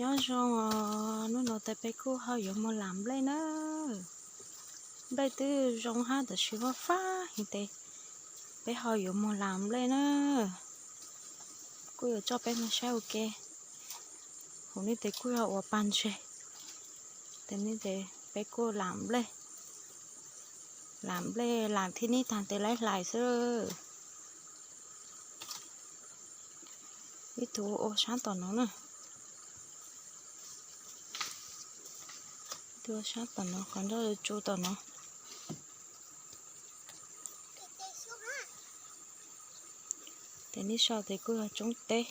Nyob zoo os, hnub no tes peb kuj ho yuav mus lam nplej na. Nplej twb zoo hab tab sis fab fab heev tes peb ho yuav mus lam nplej na. Kuj yuav coj peb mus saib ua ke. Hauv no tes kuj yog ua pag ntseg, tes no tes peb kuj lam nplej. Lam nplej lam thib nib tag tes laib hlais xwb. Ib tug ua sab tom no na. Ib tug ua sab tom no, qhov nroj tsu tom no. Tes neb sau tes kuj yog tsoob teb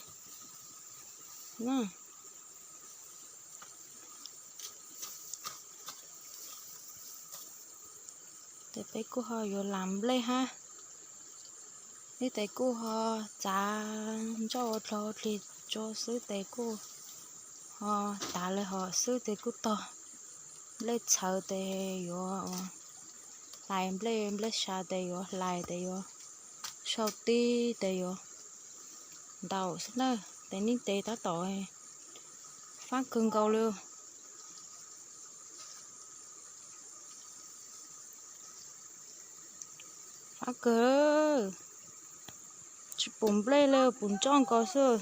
na. Tes peb kuj ho yuav lam nplej hab. Neb tes kuj ho txav nroj ua dlog ua dlig tsua xwb tes kuj ho tav le hov xwb tes kuj tog. Nplej txhawv tes yuav hlais nplej, nplej sa tes yuav hlais tes yuav sau tib tes yuav ntaus xwb na. Tes neb tes tab tom fab kawg nkaus li. Fab kawg, tsis pum nplej li, pum nroj nkaus xwb.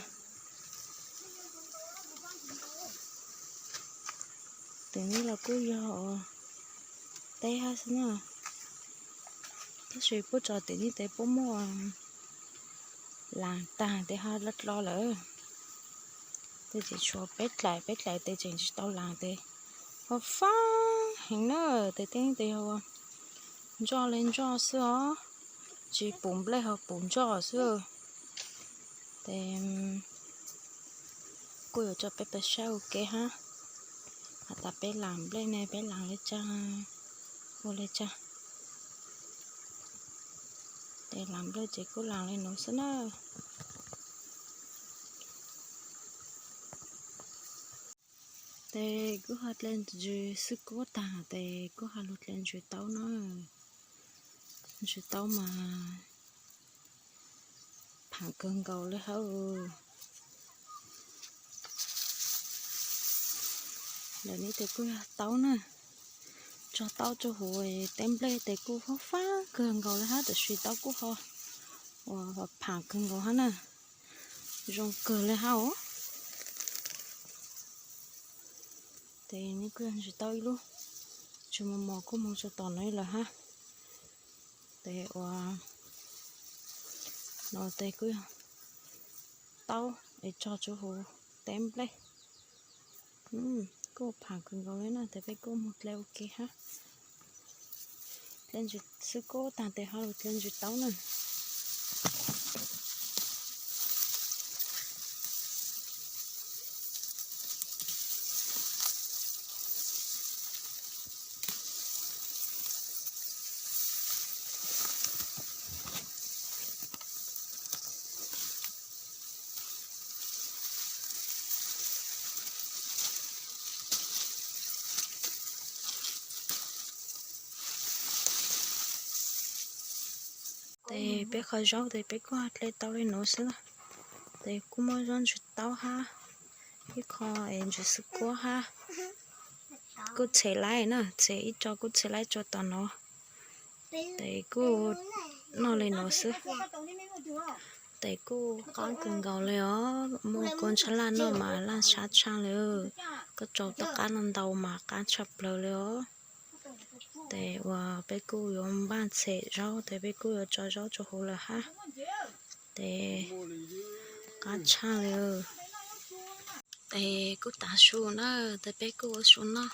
Tes neb los kuj yog teb hab xwb na. Tab sis puab tso tes neb tes puab muaj las tag tes ho dlo dlo lawm. Tes tseem tshuav peb dlaim, peb dlaim tes tseem tsis tau las tes ho fab heev na. Tes teb tes yog nroj li nroj xwb os, tsis pum nplej ho pum nroj xwb. Tes kuj yuav coj peb pais saib ua ke hab, has tas peb las nplej ne peb las li cas, ua li cas. Tes las nplej ces kuj las li nuav xwb na. Tes kuj ho dle ntsws xwb kuab tag tes kuj ho lug dle ntsws taub na. Ntsws taub mas phaam kawg nkaus li hab. Ntawm no tes kuj yog taub na, tso taub rua huv teb nplej tes kuj fab fab kawg nkaus li hab, tab sis taub kuj ho ua phaam kawg nkaus hab na, zoo kawg li hab os. Tes nws kuj yog ntsws taub ib lub, ntsws mos mos kuj moog rua tom no lawm hab. Tes ua no tes kuj yog taub es tso rua huv teb nplej. Kuj phaam kawg nkaus li na, tes peb kuj moog dle ua ke hab. Dle ntsws xwb kuab taag tes ho lug dle ntsws taub na. Tes peb qhov zaub tes peb kuj dle tau li nuav xwb. Tes kuj muaj zaub ntsws taub hab, ib qho es ntsws xwb kuab hab. Kuj tshem laib na, tshem ib tso kuj tshem laib tso tom no. Tes kuj noj li nuav xwb. Tes kuj qaab kawg nkaus li os, muaj kua tshab laj noj mas laj sab tshaaj li. Koj tsau toj qaab ntau mas qaab tshaj plawg li os. Tes uas peb kuj yuav npaj tshem zaub tes peb kuj yuav tso zaub rua huv lawm hab. Tes qaab tshaaj li. Tes kuj tav su na, tes peb kuj ua su noj.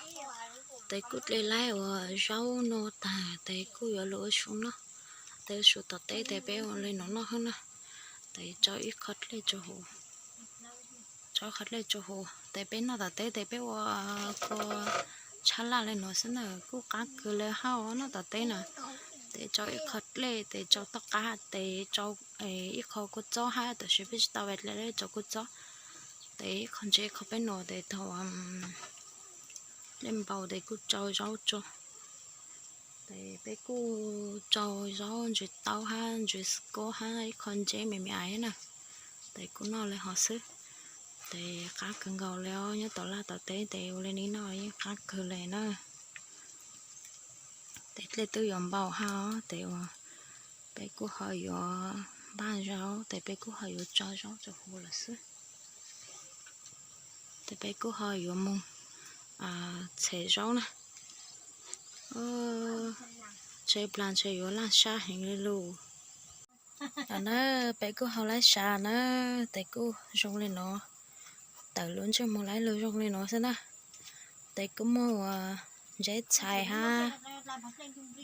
Tes kuj dle laib uas zaub no taag tes kuj yuav lug ua su noj. Tes ua su tom teb tes peb ua li nuav noj hab na. Tes tso ib qho dlej rua huv, tso ib qho dlej rua huv tes peb noj tom teb tes peb ua kua tshab laj li nuav xwb na, kuj qaab kawg li hab os noj tom teb na. Tes tso ib qho dlej tes tso toj qab tes tso ib qho kua txob hab, tab sis peb tsis tau dlej tso kua txob. Tes ib qho ntses ib qho peb nuav tes thaum dlej npau tes kuj tsau zaub tso. Tes peb kuj tsau zaub ntsws taub hab ntsws xwb kuab hab ib qho ntses me me ais na. Tes kuj noj li hov xwb. Tes qab kawg nkaus li os, nyob tom laj tom teb tes ua li no yeej qab kawg li na. Tes dlej twb yuav npau hab os, tes uas peb kuj ho yuav npaj zaub, tes peb kuj ho yuav tso zaub rau hauv lawm xwb. Tes peb kuj ho yuav moog txhem zaub na. Tsheb plag ntshe yuav laj sab heev li lus. Os na, peb kuj hau laib sav na, tes kuj zoo li no. Tawm lub ntsej muag laib lug zoo li no xwb na. Tes kuj muaj uas ntseb txhais hab,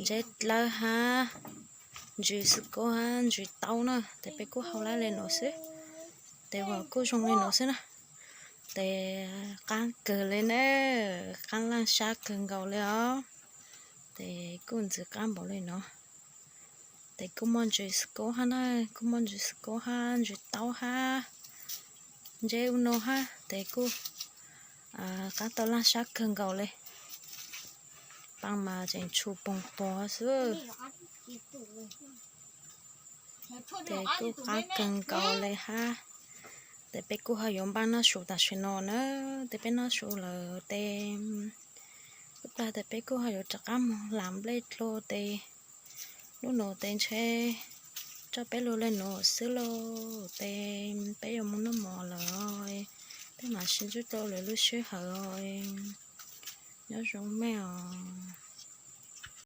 ntseb dlawb hab, ntsws xwm kub hab ntsws taub na, tes peb kuj hau laib li no xwb. Tes uas kuj zoo li no xwb na. Tes qab kawg li na, qab laj sab kawg nkaus li os. Tes kuj ntxim qab npaum li no. Tes kuj muaj ntsws xwm kub hab na, kuj muaj ntsws xwm kub hab ntsws taub hab ntseb ub no hab, tes kuj qab tau laj sab kawg nkaus li. Paj mas tseem tshu poog tuag xwb. Tes kuj qab kawg nkaus li hab. Tes peb kuj ho yuav npaj noj su tam sim no na. Tes peb noj su lawm tes ib plag tes peb kuj ho yuav rov qab moog lam nplej dlua tes lub nuav tes ntshe tso peb lug li nuav xwb lauj. Tes peb yuav moog noj mov lawm, peb mam sib ntsib rau lwm lub sij hawm. Nyob zoo mej os.